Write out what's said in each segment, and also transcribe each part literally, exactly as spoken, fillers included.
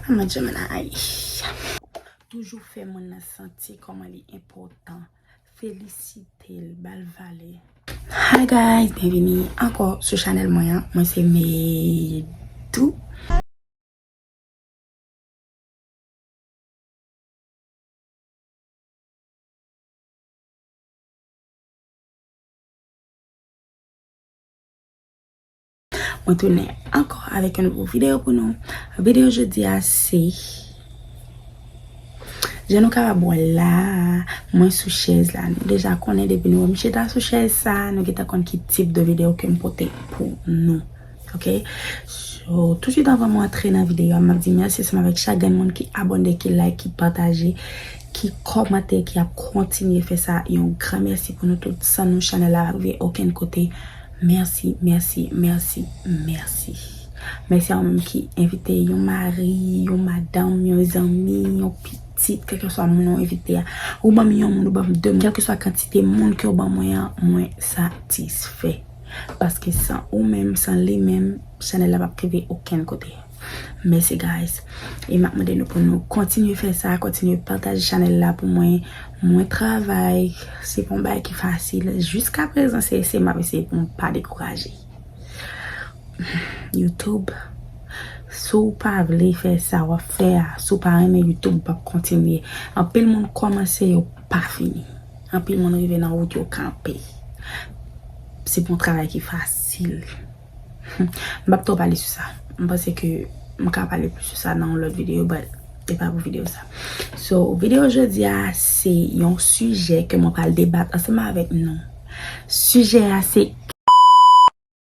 I'm a Gemini. Toujou fè moun nan santi kòman li enpòtan. Felisite l, ba l valè. Hi guys, byenvini ankò sou chanèl mwen an. Mwen se Medou. Mwen tounen ankò avèk yon nouvo videyo pou nou. Videyo jodi a se, jan nou kapab wè la, mwen sou chèz la. Nou deja konnen depi nou wè m chita sou chèz sa, nou gentan konn ki tip de videyo ke m pote pou nou. Ok? So, tousuit anvan mwen antre nan videyo a, m ap di mèsi ansanm avèk chak grenn moun ki abòne, ki like, ki pataje, ki kòmante, ki ap kontinye fè sa. Yon gran mèsi pou nou tout. San nou, chanèl la pa rive okenn kote. Mèsi, mèsi, mèsi, mèsi. Mèsi a ou menm ki envite yon mari, yon madanm, yon zanmi, yon pitit, kèlkeswa moun ou envite a. Ou ban m yon moun, ou ban m de moun, kèlkeswa kantite moun ke w ban mwen an, mwen satisfè. Paske san ou menm, san li menm, chanèl la p ap rive okenn kote. Mèsi, guys. E m ap mande nou pou nou kontinye fè sa, kontinye pataje chanèl la pou mwen. Mwen travay, se pa yon bagay ki fasil. Jiska prezan, se eseye m ap eseye pou m pa dekouraje. YouTube, si w pa vle fè sa w ap fè a, si w pa renmen YouTube, w p ap kontinye. Anpil moun kòmanse, yo pa fini. Anpil moun rive nan wout, yo kanpe. Se pa yon travay ki fasil. M p ap twò pale sou sa. M panse ke m ka pale plis sou sa nan yon lòt videyo, but e pa pou videyo sa. So, videyo jodi a, se yon sijè ke mwen pral debat ansanm avèk nou. Sijè a, se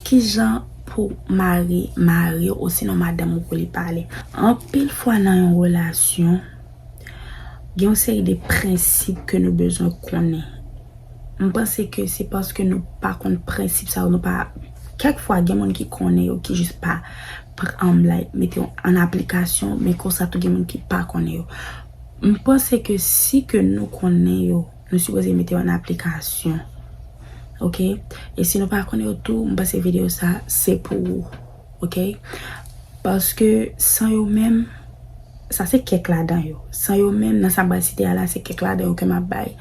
kijan pou mari, mari w, osinon madanm ou pou li pale. Anpil fwa nan yon relasyon, gen yon seri de prensip ke nou bezwen konnen. M panse ke se paske nou pa konn prensip sa yo, nou pa, kèk fwa gen moun ki konnen yo, ki jis pa pr-, um, like, mete yo an aplikasyon, men konsa tou gen moun ki pa konnen yo. M panse ke si ke nou konnen yo, nou sipoze mete yo an aplikasyon. Ok? E si nou pa konnen yo tou, m panse videyo sa, se pou ou. Ok? Paske san yo menm, sa se kèk ladan yo. San yo menm, nan sa m pral site a la, se kèk ladan yo ke m ap bay.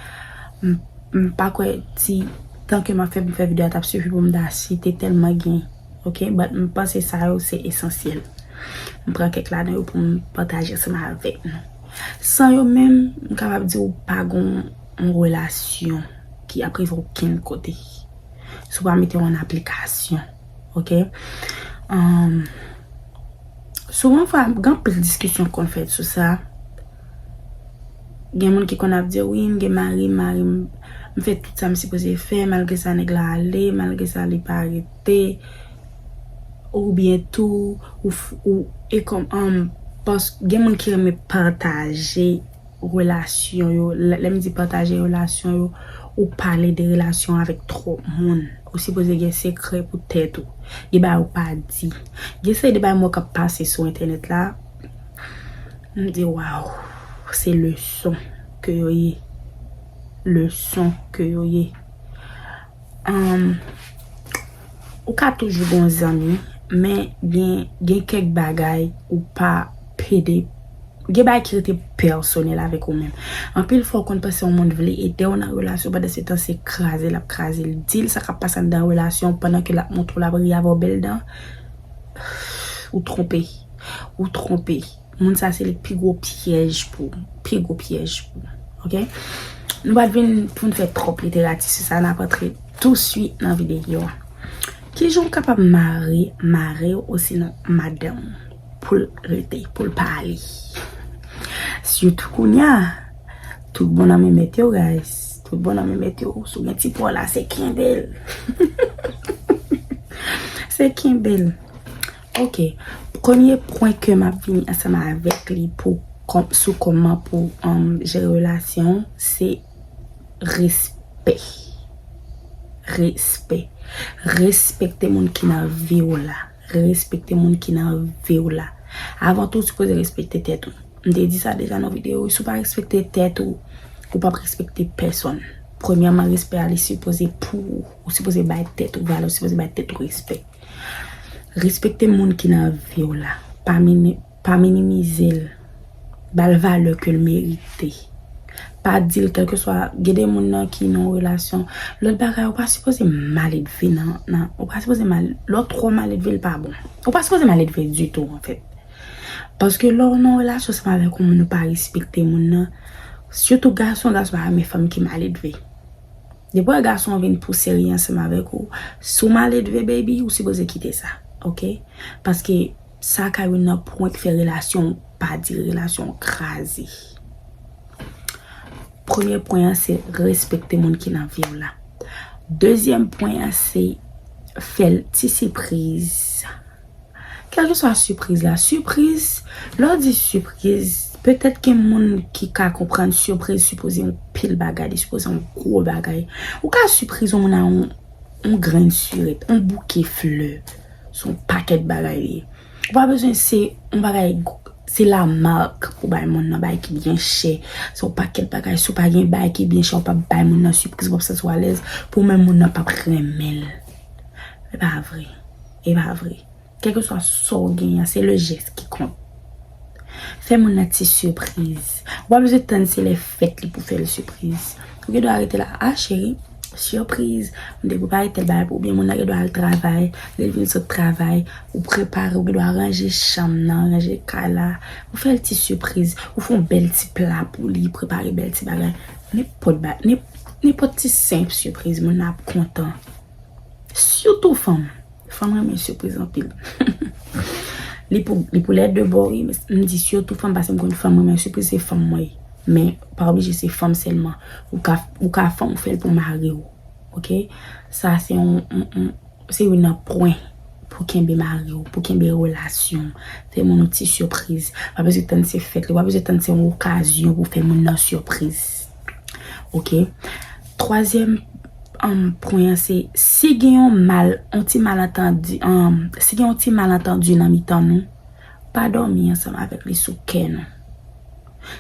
M, m pa kwè ti tan ke m ap fè pou m fè videyo a t ap sifi pou m ta site tèlman gen. Ok? But m panse sa yo se esansyèl. M pran kèk ladan yo pou m pataje ansanm avèk nou. San yo menm, m kapab di w pa gon yon relasyon ki ap rive okenn kote. Si w pa mete yo an aplikasyon. Ok? Um, souvan fwa, gen anpil diskisyon k konn fèt sou sa. Gen moun ki konn ap di, "Wi, m gen mari, mari m, m fè tout sa m sipoze fè, malgre sa nèg la ale, malgre sa li pa rete." Oubyen tou, ou, f-, ou, e kòm, um, pas-, gen moun ki renmen pataje relasyon yo, lè, lè m di pataje relasyon yo, ou pale de relasyon avèk twòp moun. Ou sipoze gen sekrè pou tèt ou. Gen bagay ou pa di. Gen seri de bagay m wè k ap pase sou entènèt la. M di, "Waw, se leson ke yo ye." Leson ke yo ye. Um, ou ka toujou gen yon zanmi, men gen, gen kèk bagay ou pa pede, gen bagay ki rete pèsonèl avèk ou menm. Anpil fwa, ou konn panse yon moun vle ede w nan relasyon, pandan se tan se kraze l ap kraze l. Di l sa k ap pase anndan relasyon pandan ke l ap montre w l ap ri avè w bèl dan. Ou twonpe. Ou twonpe. Moun sa se li k pi gwo pyèj pou ou. Pi gwo pyèj pou ou. Ok? Nou pa t vin pou n fè twòp literati sou sa, n ap antre touswit nan videyo a. Kijan w kapab mare mari w osinon madanm ou pou l rete, pou l pa ale? Sitou kounye a, tout bon nan men mèt yo, guys. Tout bon nan men mèt yo. Si w gen ti pa w la, se kenbe l. Se kenbe l. Ok. Premye pwen ke m ap vini ansanm avèk li pou kòm-, sou kòman pou, um, jere relasyon, se respè. Respè. Respekte moun ki nan vi w la. Respekte moun ki nan vi w la. Avan tou, ou sipoze respekte tèt ou. M te di sa deja nan videyo, si w pa respekte tèt ou, ou p ap respekte pèsonn. Premyèman, respè a li sipoze pou ou. Ou sipoze bay tèt ou valè, ou sipoze bay tèt ou respè. Respekte moun ki nan vi w la. Pa mene-, Pa minimize l. Ba l valè ke l merite. Pa di l, kèlkeswa, gen de moun nan ki nan yon relasyon. Lòt bagay, ou pa sipoze maledve nan, nan, ou pa sipoze mal, lè w twò maledve, l pa bon. Ou pa sipoze maledve ditou, anfèt. Paske lè w nan yon relasyon ansanm avèk yon moun, ou pa respekte moun nan. Sitou gason, gason pa renmen fanm ki maledve. Depi w wè gason an vin pou serye ansanm avèk ou, si w maledve, baby, ou sipoze kite sa, oke? Paske sa ka youn nan pwen k fè relasyon w pa dire, relasyon w kraze. Premye pwen an se respekte moun ki nan vi w la. Dezyèm pwen an se fè l ti sipriz. Kèlkeswa sipriz la, sipriz, lè w di sipriz, petèt gen moun ki ka konprann sipriz sipoze yon pil bagay, li sipoze yon gwo bagay. Ou ka sipriz yon moun a yon, yon grenn sirèt, yon bouke flè, se yon pakèt bagay li ye. Ou pa bezwen se yon bagay, se la mak pou bay moun nan bagay ki byen chè, se yon pakèt bagay. Si w pa gen bagay ki byen chè, ou pa bay moun nan sipriz, w ap santi w alèz, pou menm moun nan p ap renmen l. E pa vre. E pa vre. Kèlkeswa sa w genyen, se le jès ki kont. Fè moun nan ti sipriz. Ou pa bezwen tann se lè fèt li pou fè l sipriz. Ou gen dwa rete la, a cheri, sipriz. M te prepare tèl bagay pou ou, oubyen moun nan gen dwa al travay, lè l vin sot travay, ou prepare, ou gen dwa ranje chanm nan, ranje kay la, ou fè l ti sipriz, ou fè yon bèl ti pla pou li, prepare bèl ti bagay. Nenpòt ba, nen-, nenpòt ti senp sipriz, moun nan ap kontan. Sitou fanm. Fanm renmen sipriz anpil. Li pou, li pou lè de bò, wi, men m di sitou fanm, paske m konn fanm renmen sipriz, se fanm mwen ye. Men, pa oblije se fanm sèlman. Ou ka, ou ka fanm, ou fè l pou mari w. Oke? Sa se yon, yon, yon, se youn nan pwen pou kenbe mari w, pou kenbe relasyon. Fè moun yon ti sipriz. Pa bezwen tann se fèt li, pa bezwen tann se yon okazyon pou fè moun nan sipriz. Oke? Twazyèm, um, pwen an se, si gen yon mal, yon ti malantandi, um, si gen yon ti malantandi nan mitan nou, pa dòmi ansanm avèk li sou kè nou.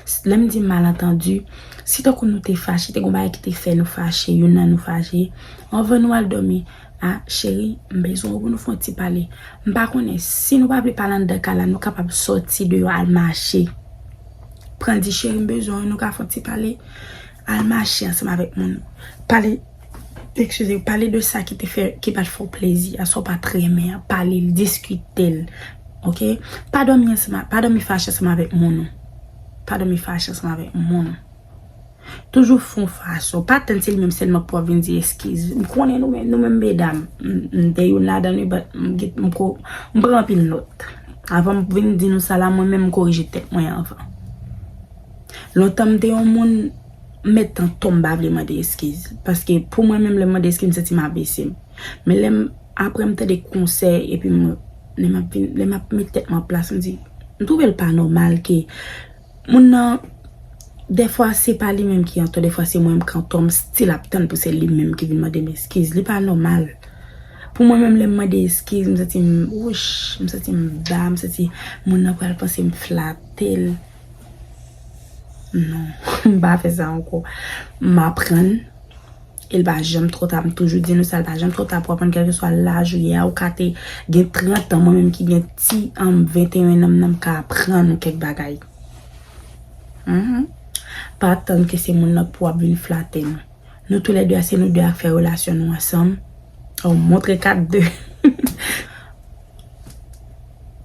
S-, lè m di malantandi, si tankou nou te fache, te gen yon bagay ki te fè nou fache, youn nan nou fache, anvan nou al dòmi, a, cheri, m bezwen w pou nou fè yon ti pale. M pa konnen, si nou pa vle pale anndan kay la, nou kapab sòti deyò al mache. Pran l di, cheri, m bezwen w, nou ka fè yon ti pale. Al mache ansanm avèk moun. Pale, eskize, pale de sa ki te fè, ki pa t fè w plezi a, sa w pa t renmen an. Pale l, diskite l. Oke? Pa dòmi ansanm a, pa dòmi fache ansanm avèk moun ou. Pa dòmi fache ansanm avèk moun ou. Toujou fè yon fason. Pa tann se li menm sèlman pou w ap vin di eskiz. M konnen nou menm, nou menm medam. M, m te youn ladan nou, but m, m, m pran anpil nòt. Avan m vin di nou sa la, mwen menm m korije tèt mwen anvan. Lontan m te yon moun, m mèt tann tan m pa vle mande eskiz. Paske pou mwen menm, lè m mande eskiz, m santi m abese m. Men lè m, apre m tande konsèy, epi m, lè m ap vin, lè m ap met tèt mwen an plas, m di, m twouve l pa nòmal ke moun nan, dèfwa, se pa li menm ki antò, dèfwa, se mwen menm ki antò, m still ap tann pou se li menm ki vin mande m eskiz. Li pa nòmal. Pou mwen menm, lè m mande eskiz, m santi m, wouch, m santi m ba, m santi moun nan pral panse m flate l. Non, m pa fè sa ankò. M aprann. E l pa janm twò ta, m toujou di nou sa, l pa janm twò ta pou aprann, kèlkeswa laj ou ye a, ou ka te gen trant an, mwen menm ki gen ti, um, venteyen an m nan, m ka aprann ou kèk bagay. Mhm. Pa tann ke se moun nan pou ap vin flate nou. Nou toulède a, se nou de a k fè relasyon nou ansanm. Oh, montre kat de.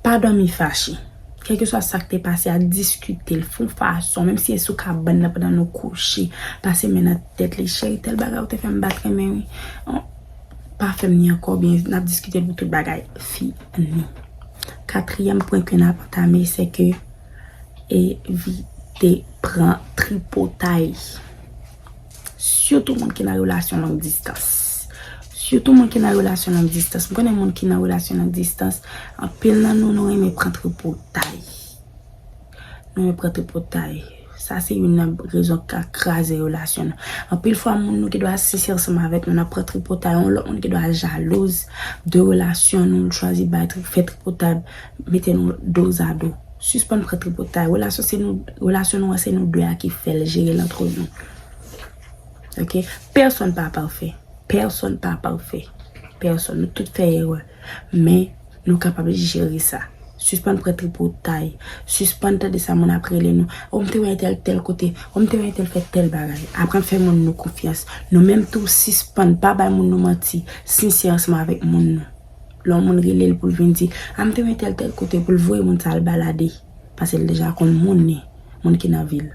Pa dòmi fache. Kèlkeswa sa k te pase a, diskite l, fè yon fason, menm si e sou kabann nan pandan nou kouche, pase men nan tèt li, cheri, tèl bagay ou te fè m pa t renmen wi. Oh, pa fè m ni ankò, oubyen n ap diskite l pou tout bagay fini. Katriyèm pwen ke n ap antame, se ke evite pran tripotay. Sitou moun ki nan relasyon long distans. Sitou moun ki nan relasyon long distans. M konnen moun ki nan relasyon long distans, anpil nan nou, nou renmen pran tripotay. Nou renmen pran tripotay. Sa se youn nan rezon k ka kraze relasyon nou. Anpil fwa, moun nou ki dwe asise ansanm avèk nou, n ap pran tripotay. Yon lòt moun ki dwe jalouz de relasyon nou, l chwazi bay tri-, fè tripotay, mete nou dozado. Sispann pran tripotay. Relasyon se nou, relasyon nou an se nou de a ki fè l, jere l antre nou. Oke? Pèsonn pa pafè. Pèsonn pa pafè. Pèsonn. Nou tout fè erè. Men, nou kapab jere sa. Sispann pran tripotay. Sispann tande sa moun ap rele nou. O, m te wè entèl tèl kote. O, m te wè entèl fè tèl bagay. Aprann fè moun nou konfyans. Nou menm tou, sispann pa bay moun nou manti. Sensè ansanm avèk moun nou. Lè yon moun rele l pou l vin di, a, m te wè entèl tèl kote, pou l voye moun sa al balade. Paske l deja konn moun li, moun ki nan vi l.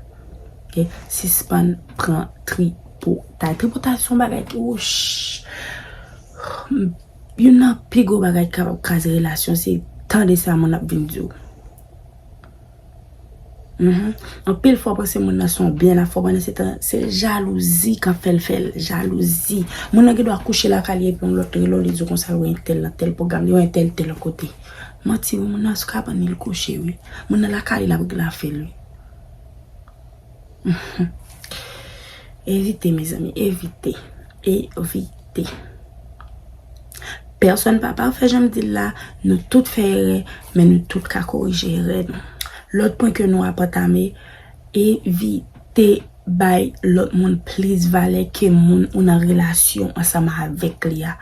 Ok? Sispann pran tripotay. Tripotay se yon bagay ki, wouch. Youn nan pi gwo bagay ki kapab kraze relasyon, se tande sa moun ap vin di w. Mhm. Anpil fwa w panse moun nan se yon byen l ap fè w, pandan se tan, se jalouzi k ap fè l fè l. Jalouzi. Moun nan gen dwa kouche lakay li epi yon lòt rele w, li di w konsa, l wè entèl nan tèl pwogram, li wè entèl tèl kote. Manti wi, moun nan sou kabann li l kouche wi. Moun nan lakay li l ap regle afè l wi. Evite, mezanmi, evite. Evite. Pèsonn pa pafè, jan m di l la, nou tout fè erè, men nou tout ka korije erè nou. Lòt pwen ke nou ap antame, evite bay lòt moun plis valè ke moun ou nan relasyon ansanm avèk li a.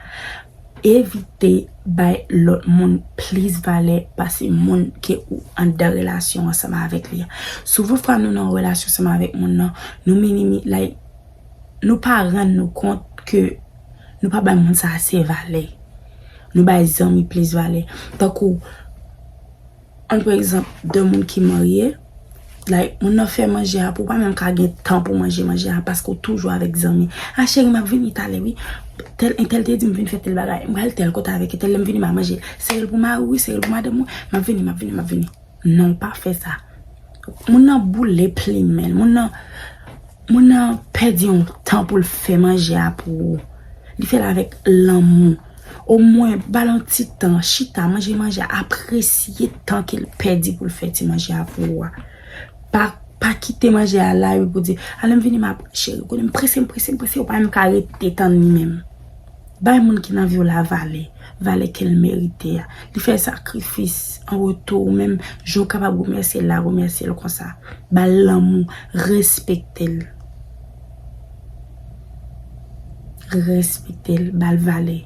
Evite bay lòt moun plis valè pase moun ke ou anndan relasyon ansanm avèk li a. Souvan fwa nou nan yon relasyon ansanm avèk moun nan, nou minimi, like, nou pa rann nou kont ke nou pa bay moun sa ase valè. Nou bay zanmi plis valè. Tankou, ann pran egzanp de moun ki marye, like, moun nan fè manje a pou ou, pa menm ka gen tan pou manje manje a paske w toujou avèk zanmi. A cheri, m ap vini talè wi. Tèl, entèl te di m vin fè tèl bagay. M pral tèl kote avèk entèl, lè m vini m a manje. Sere l pou mari w wi, sere l pou madanm ou. M ap vini, m ap vini, m ap vini. Non, pa fè sa. Moun nan boule plimen l. Moun nan, moun nan pèdi yon tan pou l fè manje a pou ou. Li fè l avèk lanmou. Omwen, ba l yon ti tan, chita, manje manje a, apresye tan ke l pèdi pou l fè ti manje a pou ou a. Pa, pa kite manje a la epi pou di, a lè m vini m ap, cheri, konnen m prese, m prese, m prese, ou pa menm ka rete tann li menm. Bay moun ki nan vi w la valè, valè ke l merite a. Li fè sakrifis, an retou, ou menm, jan w kapab remèsye l la, remèsye l konsa. Ba l lanmou, respekte l. Respekte l, ba l valè.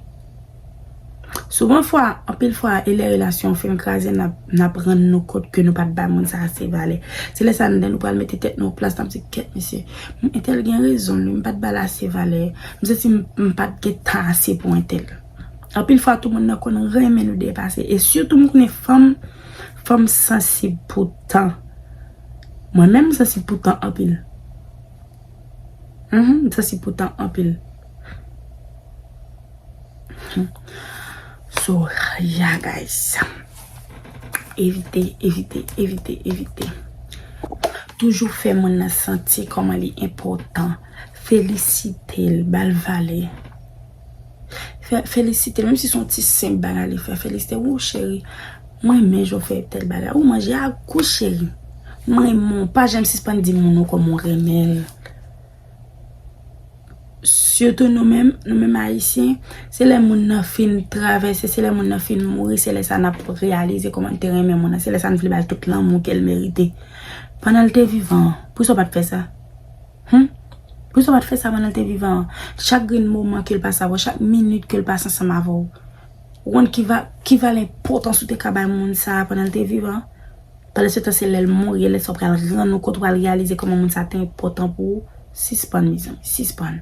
Souvan fwa, anpil fwa, e lè relasyon an fin kraze, n ap, n ap rann nou kont ke nou pa t bay moun sa ase valè. Se lè sa a, nou pral mete tèt nou an plas, n ap di, kèt, mesye, m, entèl gen rezon l wi, m pa t ba l ase valè. M santi m, m pa t gen tan ase pou entèl. Anpil fwa, tou moun nan konn renmen nou depase. E sitou, m konnen fanm, fanm sansib pou tan. Mwen menm, m sansib pou tan anpil. Mhm, m sansib pou tan anpil. So, yeah, guys. Evite, evite, evite, evite. Toujou fè moun nan santi kòman li enpòtan. Felisite l, ba l valè. Fè, felisite l, menm si se yon ti senp bagay li fè, felisite l. Ou, cheri, mwen renmen jan w fè tèl bagay. Ou, manje a gou, cheri. Mwen renmen w. Pa janm sispann di moun ou kòman w renmen l. Sitou nou menm, nou menm Ayisyen, se lè moun nan fin travèse, se lè moun nan fin mouri, se lè sa n ap reyalize kòman n te renmen moun nan, se lè sa n vle ba l tout lanmou ke l merite. Pandan l te vivan an, poukisa w pa t fè sa? Hum? Poukisa w pa t fè sa pandan l te vivan an? Chak grenn moman ke l pase avè w, chak minit ke l pase ansanm avè w, ou konn ki va, ki valè enpòtans ou te ka bay moun sa a pandan l te vivan an? Pandan se tan, se lè l mouri, lè sa w pral rann ou kont, ou pral reyalize kòman moun sa te enpòtan pou ou. Sispann, mezanmi, sispann.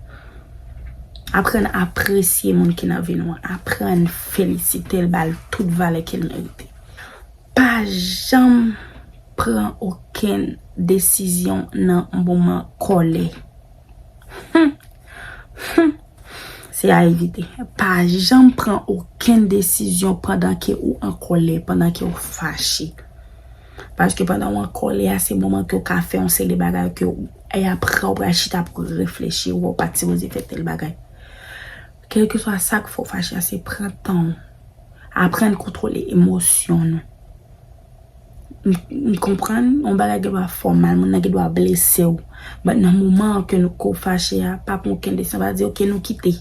Aprann apresye moun ki nan vi nou an. Aprann felisite l, ba l tout valè ke l merite. Pa janm pran okenn desizyon nan moman kòlè. Hum, hum. Se a evite. Pa janm pran okenn desizyon pandan ke ou an kòlè, pandan ke ou fache. Paske pandan w an kòlè a, se moman ke w ka fè yon seri de bagay ke ou, e apre w pral chita pou reflechi, ou wè w pa t sipoze fè tèl bagay. Kèlkeswa sa k fè w fache a, se pran tan w. Aprann kontwole emosyon nou. M, m konprann, yon bagay gen dwa fè w mal, moun nan gen dwa blese w. But nan moman an ke nou, ke w fache a, pa pran okenn desizyon, pa di, ok, nou kite.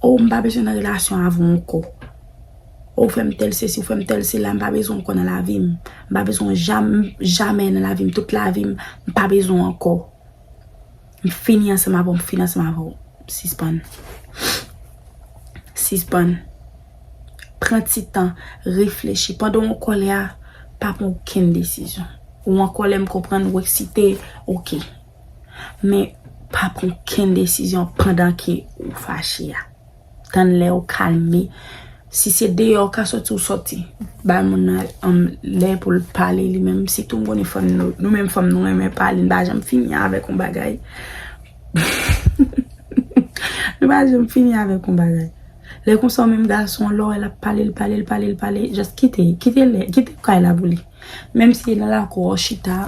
O, m pa bezwen nan relasyon avè w ankò. O, ou fè m tèl sesi, ou fè m tèl sela, m pa bezwen w ankò nan lavi m. M pa bezwen w jam-, jamè nan lavi m, tout lavi m, m pa bezwen w ankò. M fini ansanm avè w, m fini ansanm avè w. Sispann. Sispann. Pran ti tan, reflechi. Pandan w an kòlè a, pa pran okenn desizyon. Ou an kòlè, m konprann, ou eksite, oke. Men, pa pran okenn desizyon pandan ke ou fache a. Tann lè ou kalme. Si se deyò ou ka sòti, ou sòti. Bay moun nan, um, lè pou l pale li menm. Sitou m konnen fanm nou, nou menm fanm nou renmen pale, n pa janm fini avèk yon bagay. Nou pa janm fini avèk yon bagay. Lè konsa ou menm gason an, lè w wè l ap pale, l pale, l pale, l pale, just kite, kite lè, kite kay la pou li. Menm si nan lakou w chita,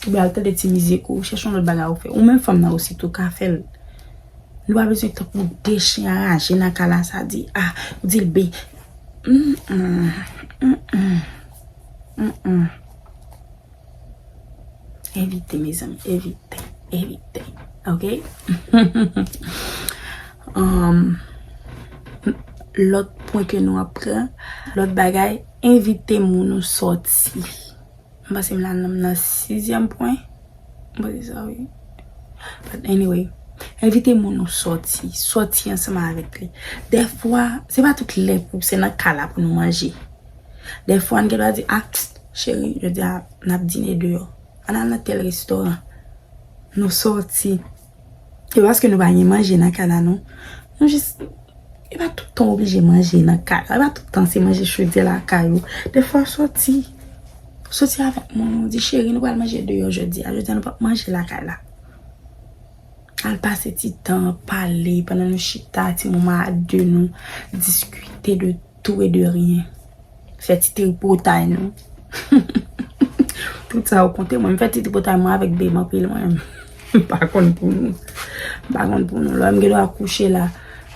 oubyen al tande ti mizik ou, chèche yon lòt bagay ou fè. Ou menm fanm nan osi tou ka fè l. Nou pa bezwen tankou de chen anraje nan kay la, sa di, ah, ou di l be. Mm, mm, mm, mm, mm, mm. Evite, mezanmi, evite, evite. Ok? Um, lòt pwen ke nou ap pran, lòt bagay, envite moun ou sòti. M panse m la nan, nan sizyèm pwen. M panse sa, wi. But anyway, envite moun ou sòti. Sòti ansanm avèk li. Dèfwa, se pa tout lè pou se nan kay la pou nou manje. Dèfwa, n gen dwa di, ah, cheri, jodi a, n ap dine deyò. Ann al nan tèl restoran. Nou sòti. E paske nou pa gen manje nan kay la, non. Nou jis, e pa tout tan w oblije manje nan kay la. E pa tout tan se manje chodyè lakay ou. Dèfwa, sòti. Sòti avèk moun ou di, cheri, nou pral manje deyò jodi a. Jodi a, nou p ap manje lakay la. Al pase ti tan, pale, pandan nou chita, ti moman a de nou, diskite de tou e de ryen. Fè ti tripotay nou. Tout sa ou konte, mwen, m fè ti tripotay mwen avèk bebe anpil, mwen. M pa konn pou nou. M pa konn pou nou. Lè m gen dwa kouche la,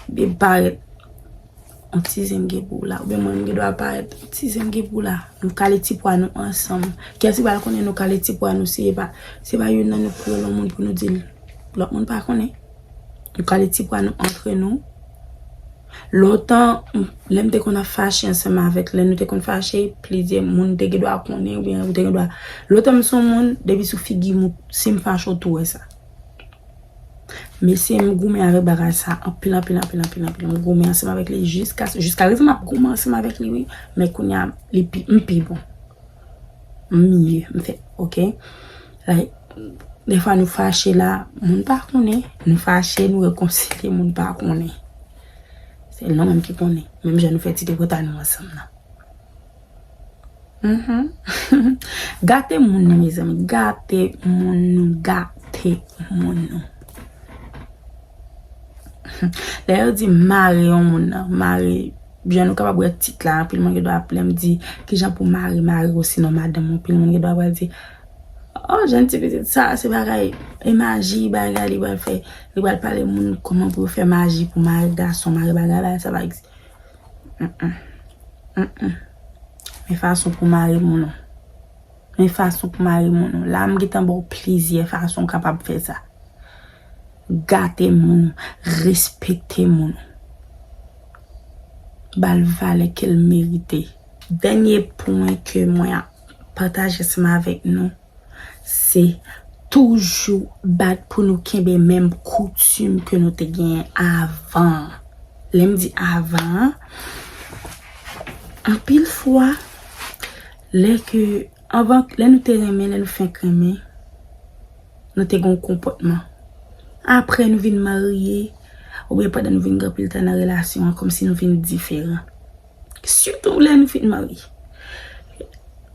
bebe parèt. Yon ti zen m gen pou w la. Oubyen mwen, m gen dwa parèt. Yon ti zen m gen pou w la. Nou kale ti pwa nou ansanm. Kiyès ki pral konnen nou kale ti pwa nou si e pa, se pa youn nan nou kreye yon moun pou nou di l. Lòt moun pa konnen. Nou kale ti pwa nou antre nou. Lontan, m, lè m te konn ap fache ansanm avèk, lè nou te konn fache, plizyè moun te gen dwa konnen, oubyen ou te gen dwa. Lontan m se yon moun, depi sou figi m, si m fache, ou tou wè sa. Mesye, m goumen avèk bagay sa anpil, anpil, anpil, anpil, anpil. M goumen ansanm avèk li jiska, jiska prezan, m ap goumen ansanm avèk li, wi. Men kounye a, li pi, m pi bon. M miye, m fè, oke? Like, dèfwa nou fache la, moun pa konnen. Nou fache, nou rekonsilye, moun pa konnen. Se nou menm ki konnen. Menm jan nou fè ti tripotay nou ansanm nan. Mhm. Gate moun nou, mezanmi. Gate moun nou, gate moun nou. Lè yo di mare yon moun nan, mare, jan nou kapab wè tit la, anpil moun gen dwa ap lè m di, kijan pou mare, mare osinon madanm, anpil moun gen dwa pral di, oh, jèn ti pitit sa, se bagay, e maji, bagay li pral fè, li pral pale moun kòman pou yo fè maji pou mare gason, mare bagay, bagay sa pa egziste. Mm-mm. Mm-mm. Men fason pou mare moun ou. Men fason pou mare moun ou. La, m gentan ba w plizyè fason w kapab fè sa. Gate moun ou, respekte moun ou. Ba l valè ke l merite. Dènye pwen ke mwen ap pataje ansanm avèk nou, se toujou bat pou nou kenbe menm koutim ke nou te genyen avan. Lè m di avan an, anpil fwa, lè ke, anvan, lè nou te renmen, lè nou fenk renmen, nou te gen yon konpòtman. Apre nou vin marye, oubyen pandan nou vin gen anpil tan nan relasyon an, kòmsi nou vin diferan. Sitou lè nou fin marye.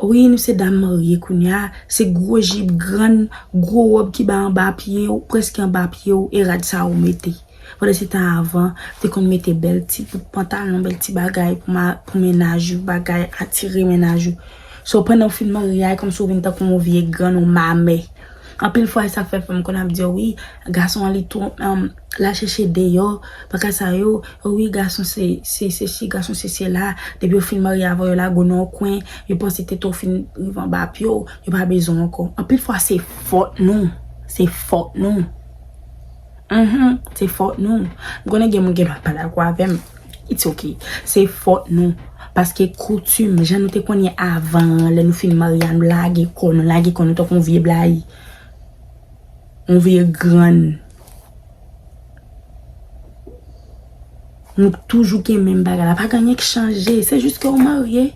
Wi, nou se dam marye kounye a, se gwo jip grann, gwo wòb ki ba anba pye w, prèske anba pye w, e rad sa ou mete. Pandan se tan avan, te konn mete bèl ti bout pantalon, bèl ti bagay pou ma-, pou mennaj ou, bagay atire mennaj ou. So, pandan w fin marye a, e kòmsi w vin tankou yon vye grann, yon mamè. Anpil fwa, e sa k fè fanm konn ap di, wi, gason an li tou, um, l al chèche deyò, bagay sa yo, wi, gason se, se, se sesi, gason se sela, depi yo fin marye avè w, yo lage w nan yon kwen, yo panse tete w fin rive anba pye w, yo pa bezwen w ankò. Anpil fwa, se fòt nou, se fòt nou. Mhm, se fòt nou. M konnen gen moun gen dwa pa dakò avè m. It's ok. Se fòt nou. Paske koutim, jan nou te konn ye avan an, lè nou fin marye a, nou lage kò nou, lage kò nou tankou yon vye blayi. Yon vye grann. Nou toujou gen menm bagay la. Pa gen anyen k chanje. Se jis ke w marye.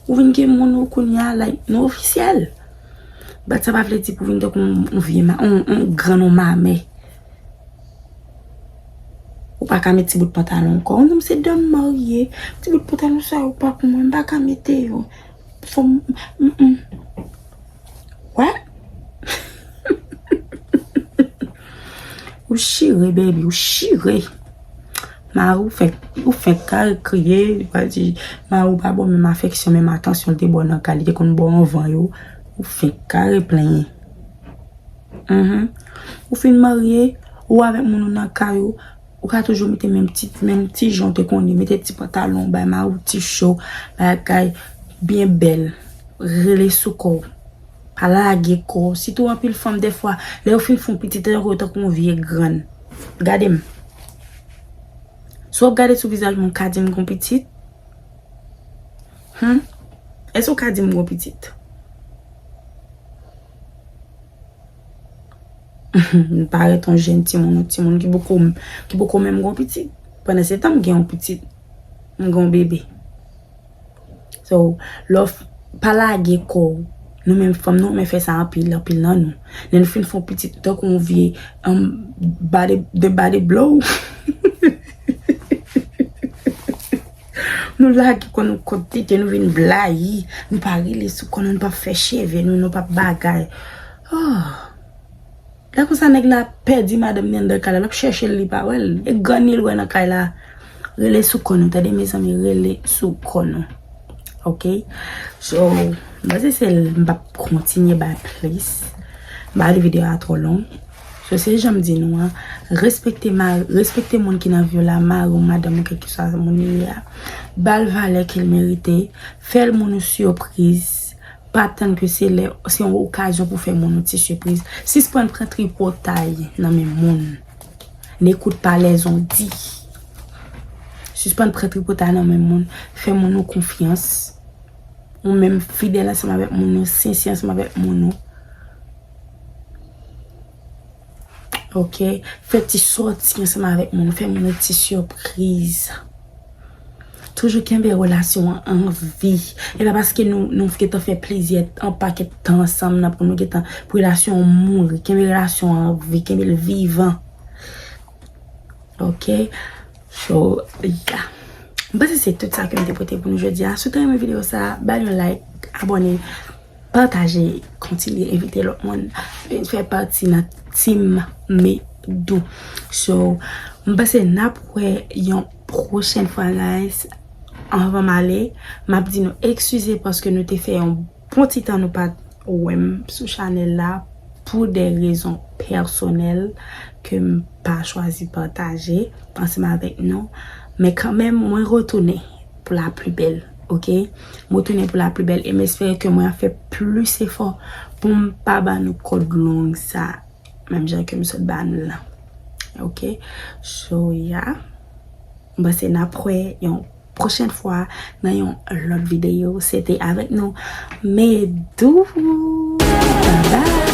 Ou vin gen moun ou kounye a, like, nou ofisyèl. But sa pa vle di pou w vin tankou yon, yon vye ma-, yon, yon grann, yon mamè. Ou pa ka met ti bout pantalon ankò. Ou menm se dam marye. Ti bout pantalon sa yo pa pou mwen. M pa ka mete yo. Fò m, mm, mm. What? Ou chire, baby, ou chire. Mari w fenk, ou fenk kare kriye, li pral di, mari w pa ba w menm afeksyon, menm atansyon li te ba w nan kay, li te konn ba w anvan yo. Ou fenk kare plenyen. Mhm. Ou fin marye, ou avèk moun ou nan kay ou, ou ka toujou mete menm ti, menm ti jan w te konnen, mete ti pantalon, bay mari w ti cho, bagay byen bèl, rele sou kò w. Pa lage kò w. Sitou anpil fanm, dèfwa, lè yo fin fè yon pitit, tankou yo tankou yon vye grann. Gade m. Si w ap gade sou vizaj mwen, w ka di m gon pitit? Hmm? Èske w ka di m gon pitit? M parèt yon jèn timoun, yon timoun ki poko, ki poko menm gon pitit. Pandan se tan, m gen yon pitit. M gen yon bebe. So, lè w f-, pa lage kò w. Nou menm fanm, nou renmen fè sa anpil, anpil nan nou. Lè nou fin fè yon pitit, tankou yon vye, um, body, the body blow. Nou lage kò nou kot tete, nou vin blayi. Nou pa rele sou kò nou, nou pa fè cheve nou, nou pa bagay. Oh. Lè konsa, nèg la pèdi madanm ni anndan kay la, l ap chèche l, li pa wè l. E grann li l wè nan kay la. Rele sou kò nou, tande, mezanmi, rele sou kò nou. Ok? So, m panse se l, m p ap kontinye bay plis. M pa vle videyo a twò long. So, se jan m di nou an, respekte ma-, respekte moun ki nan vi w la, mari w, madanm ou, kèlkeswa moun li ye a. Ba l valè ke l merite. Fè l moun ou sipriz. Pa tann ke se lè, se yon okazyon pou fè moun yon ti sipriz. Sispann pran tripotay nan men moun. N'écoute pas les on-dit. Sispann pran tripotay nan men moun. Fè moun ou konfyans. Ou menm fidèl ansanm avèk moun ou, sensè ansanm avèk moun ou. Ok? Fè ti sòti ansanm avèk moun, fè moun yon ti sipriz. Toujou kenbe relasyon an an vi. E pa paske nou, nou gentan fè plizyè, yon pakèt tan ansanm nan pou nou gentan, pou relasyon an mouri. Kenbe relasyon an an vi, kenbe l vivan. Ok? So, yeah. M panse se tout sa ke m te pote pou nou jodi a. Si w te renmen videyo sa, bay yon like, abòne, pataje, kontinye envite lòt moun vin fè pati nan Team Medou. So, m panse n ap wè yon pwochèn fwa, guys. Anvan m ale, m ap di nou eskize paske nou te fè yon bon ti tan nou pa t wè m sou chanèl la pou de rezon pèsonèl ke m pa chwazi pataje ansanm avèk nou. Men kanmenm, mwen retounen pou la pli bèl, ok? Mwen retounen pou la pli bèl e m espere ke mwen ap fè plis efò pou m pa ba nou kòd long sa, menm jan ke m sot ba nou l lan. Ok? So, yeah. M panse n ap wè yon pwochèn fwa nan yon lòt videyo. Se te avèk nou, Medou. Bye bye.